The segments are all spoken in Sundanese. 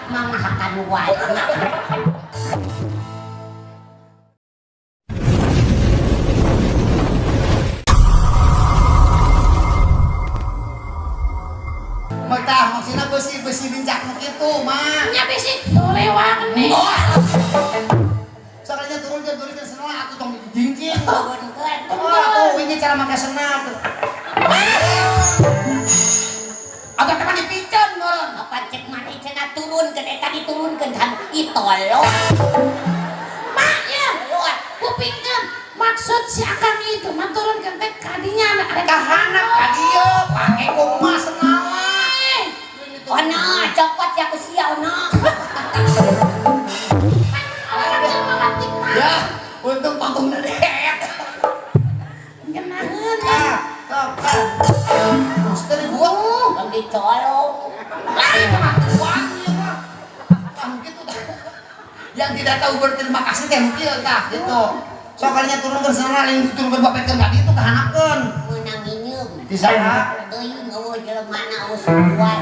Manghakan wae. Tah maksudna besi-besi lincak nu kitu mah. Nya besi lewat nih. Sakalinya turunkeun turunkeun senal atuh tong dijingking. Turunkeun. Oh, atuh ini cara make senal tuh. Atau teman dipicen meureun. Apa cek maneh cenah turunkeun eta diturunkeun kan itolong. Mak ya, kupingkeun maksud si akang itu mah turunkeun teh kadinya ada Ka handap ka dieu pake kumaha senal. Ona, copot ya ku sia ona. Ya, untung panggungna deet. Ngenaheun ya. Ah, sok ah. Mesti dibuang. Tong dicolong. Lain mah buang ieu mah. Tah gitu tah. Yang tidak tahu berterima kasih teh nu kieu tah gitu. Sok kalinya turunkeun senal lain diturunkeun bapetkeun ka ditu kahanapkeun. Meunang nginyeum. Di sana. Teuing eueuh jelemana eueuh sukuan.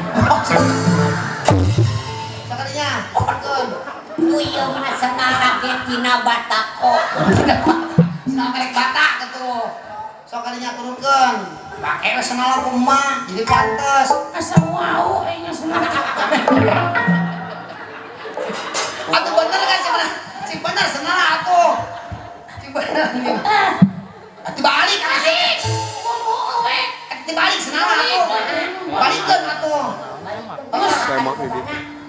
Sakalinya turunkeun. Nu ieu mah senal ge tina batako. Senal merek Batak gitu. Sok kalinya turunkeun. Pake we senal kumaha jadi pantes. Asa wau aing senal. Atuh bener kan sih bener. Sing bener senal atuh. Sing bener nih. Atuh balik atuh. Kumaha we? Dibalik senal atuh. Balikeun atuh.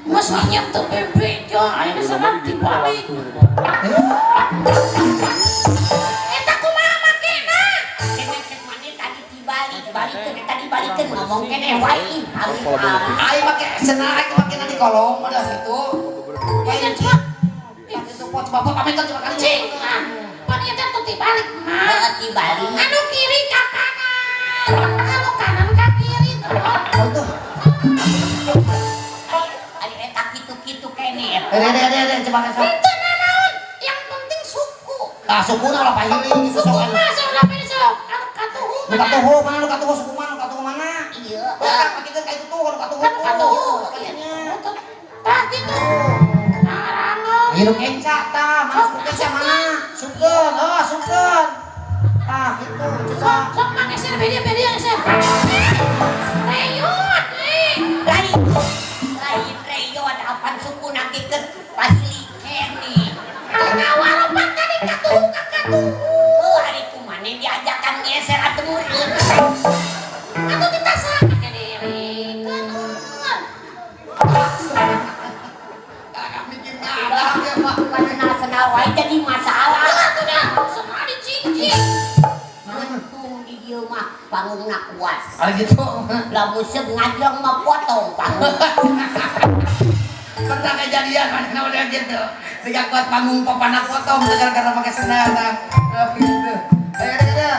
Geus nginyeum teu bebejo aing senal dibalik. Eta kumaha makena? Cenah cek maneh tadi dibalik, balikeun eta dibalikeun ngomong keneh wae. Aing make senal aing make di kolong udah gitu. Ya coba. Itu pot bapak pametan coba kali. Cing, ah. Pan ieu teh dibalik mah. Heeh dibalik. Anu kiri ka kanan. Anu kanan ka kiri tuh. Oh tuh. Ari eta kitu-kitu keneh. Ada coba kasih. Henteu nanaon, yang penting suku. Ah sukuna lah pahili gitu Suku sok. mah sok lapis sok. Anu katuhu Nu katuhu mana nu katuhu suku mana nu katuhu mana? Iya. Tah pakeun ka itu tuh nu katuhu. Anu katuhu. Kayaknya. Tah kitu. Ngarangon. Ieu nu kenca tah, mana suku kenca mana? Sukkeun, oh sukkeun. Tah gitu Sok coba. sok mangeser beda-beda geser. Reyot euy. Lain lain reyot apan suku nangikeun pahili keneh. Ngawaropan tadi katuhu ka katuhu. Oh, hari kumaneh diajakan ngeser atuh murid. Atuh ditasak ke dirikeun. Kakak mikir ngadang ya mah. Senal-senal wae jadi masalah. Atuh dah, semua dicincing. Untung di dieu mah panggungna kuat. Ari gitu. Lamun seuk ngajong mah potong panggung. Pernah kejadian mana udah gitu. Tidak kuat panggung papana potong gara-gara pakai sendal tah. Gitu. Ayo ada.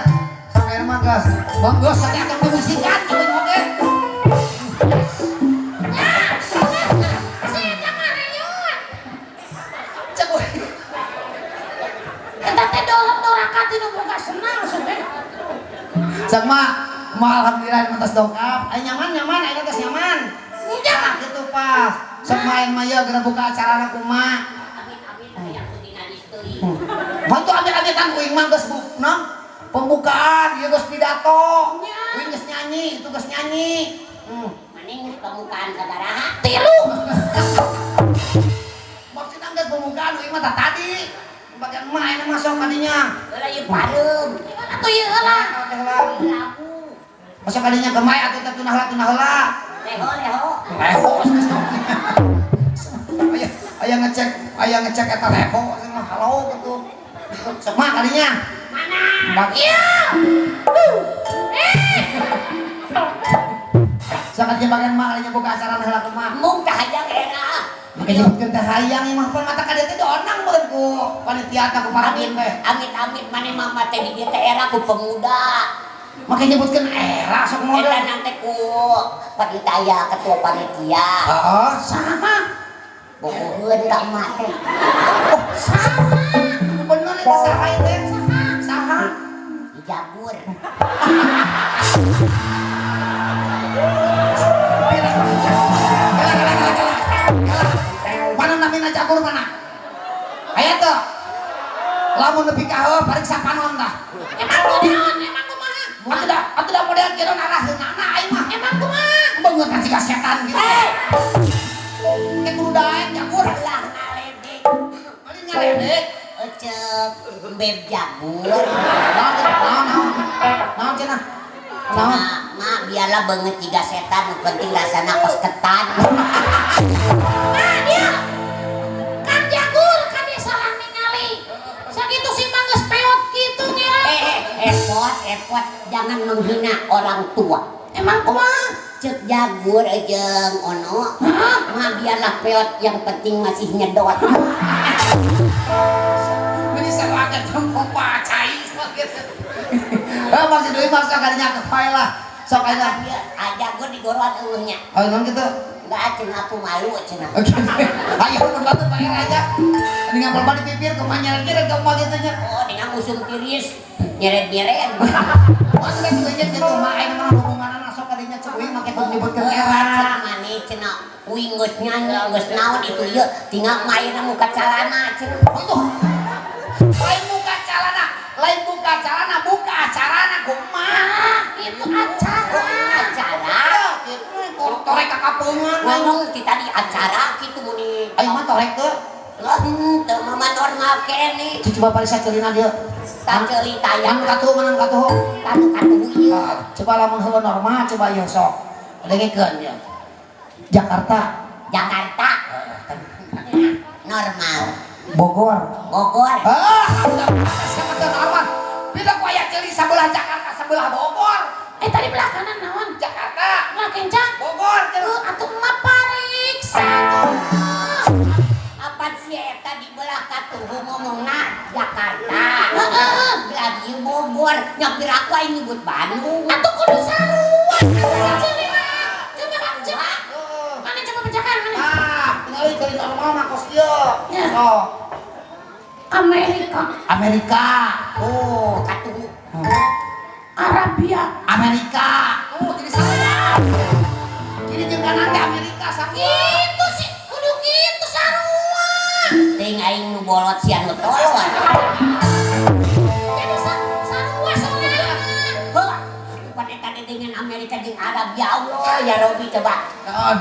Sampai mah gas. Bang gas saya akan memusikan gitu oke. Si eta mah reyot. Cek we. Eta teh dorong-dorakat nu boga senang supe. Sama mah alhamdulillah mentas dongkap. Ayo nyaman nyaman, ayo tos nyaman. Nyaman. Gitu pas. Sok main mah ieu geura buka acara kumaha. Amit-amit hayang dina teuing. Bantu amit-amitan uing mah geus bukna pembukaan ieu geus pidato. Uing geus nyanyi, itu geus nyanyi. Maneh geus pembukaan sabaraha? Tilu. Maksudna geus pembukaan uing mah tah tadi. Bagian emak ayeuna masuk kadinya. Heula ieu pareum. Atuh ieu heula. Lagu. Masuk kadinya ke mai atuh teh tunah heula tunah heula. Leho leho. Leho. Aya aya ngecek eta leho mah halo gitu. Sok mah kadinya. Mana? Bang. Iya. Eh, Sok kadinya bagian mah kadinya buka acara heula kumaha. Mung tah hayang era. Make nyebutkeun teh hayang ieu mah pan mata ka dieu teh diondang meureun ku panitia teh ku para Amit teh. amit amit maneh mah teh di dieu teh era ku pemuda. Make nyebutkeun era sok model. Eta nanti ku panitia ketua panitia. Heeh. sama. Bogoheun ka emak teh. Oh, Sama. bener eta saha ieu teh? Saha? Dijagur. Kela kela kela kela. Kela. jiga setan gitu. Kayak kudu daek Jagur. Ulah ngaledek. Paling ngaledek. Cek beb Jagur. Naon naon naon. Naon cenah? Naon? Mak biarlah banget jiga setan, nu penting rasana kos ketan. Nah dia Kang Jagur kan dia salah ningali. Sakitu si mah geus peot kitu ngira. Epot, epot, jangan menghina orang tua. Emang kumaha? Cek Jagur jeung Ono. Mah biarlah peot, yang penting masih nyedot. Ini salah pompa cai gitu. Eh masih deui mah sok kadinya ke bae lah. Sok aja. Jagur digoroan eueuh nya. Oh, naon kitu? Enggak cenah aku malu cenah. Oke. Ayo pun batu bayar aja. Ini ngampel di pipir kumaha nyeret-nyeret kumaha kitu nya. Oh, dengan musim tiris nyeret-nyeret. Maksudnya cuy gitu mah aing mah hubunganna sok kadinya cuy make kudu nyebutkeun era. Cek maneh cenah uing geus nyanyi geus naon itu ieu tinggal maena muka calana cenah. Oh itu. Lain buka calana, lain buka calana, buka acarana kumaha. Itu acara. Acara. Torek kakapungan. Ngomong ti tadi acara kitu muni. Aing mah torek teu. Lah henteu mah normal keneh. Cucu bapak risa ceulina dia. Ta ceuli taya. Mana katuhu, mana katuhu. Katu katuhu ieu. Coba lamun heueuh normal coba ieu sok. Dengekeun ya. Jakarta. Jakarta. Normal. Bogor. Bogor. Ah, siapa teu normal? Bila ku aya ceuli sabelah Jakarta, sebelah Bogor. Tadi belah kanan naon? Jakarta. Belah kencang. Bogor cenah. Atuh mah pariksa tuh. Apa sih eta di belah katuhu ngomongna Jakarta. Heeh. Belah dieu Bogor, nyapir aku aing nyebut Bandung. Atuh kudu sarua. Ceuli mah. Coba coba. Mana coba bejakan mana? Ah, tinggal ceuli normal mah kos ieu. Ya. Sok. Amerika. Amerika. Oh, Katuhu. Arabia. Amerika. Tuh jadi sarua. Kiri jeung kanan teh Amerika sarua. Gitu sih, kudu gitu sarua. Ting aing nu bolot sia nu tolol. Jadi sarua soalnya. Heuh, pada tadi dengan Amerika jeung Arab ya Allah ya Robi coba. Naon?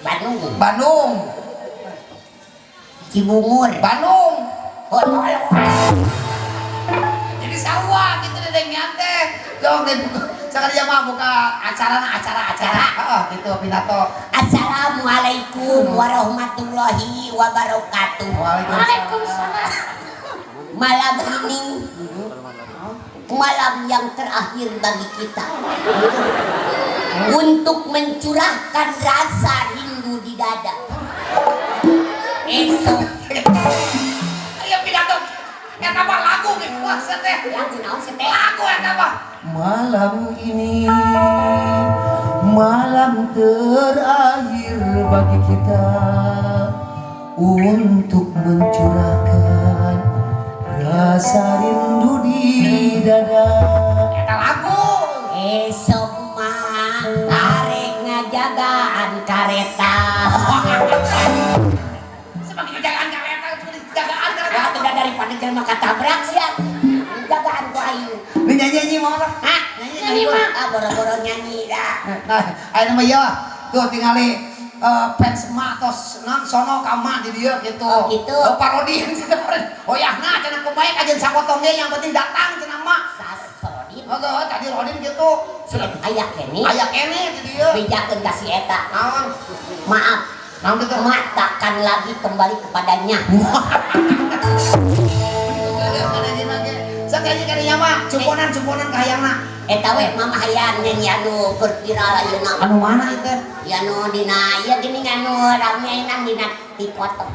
Bandung. Bandung. Cibungur. Bandung. Oh, tolol. Jadi sarua gitu dedengnya teh. Jong deh sakali mah buka acarana acara-acara. Heeh, gitu pidato. Assalamualaikum warahmatullahi wabarakatuh. Waalaikumsalam. Malam ini malam yang terakhir bagi kita untuk mencurahkan rasa rindu di dada. Esok Ayo pidato. Eta mah lagu geus puasa teh. lagu naon sih teh? Lagu eta mah. Malam ini malam terakhir bagi kita untuk mencurahkan rasa rindu di dada. Eta lagu. Esok mah arek ngajagaan kareta. Sebagai jagaan kareta, jagaan kareta. Wah, udah daripada jelema katabrak sia. Jagaan ku aing. Ini nyanyi mau lah. Hah? Nyanyi mah. Ah, boro-boro nyanyi dah. Nah, ayeuna mah ieu tuh tingali fans emak tos nang sono ka emak di dieu gitu. Oh, gitu. Oh, parodi. Oh yahna cenah kumaha kajian sapotong ge yang penting datang cenah emak. Sas Rodin. Oh, tuh, tadi Rodin gitu. Aya keneh. Aya keneh di dieu. Bejakeun ka si eta. Naon? Maaf, Naon gitu? Emak takkan lagi kembali kepadanya. Sakali kadinya mah cumponan-cumponan kahayangna. Eta we mama hayang nyanyi anu keur viral ayeuna. Anu mana itu? Ya nu dina ieu geuning anu rame nang dina dipotong.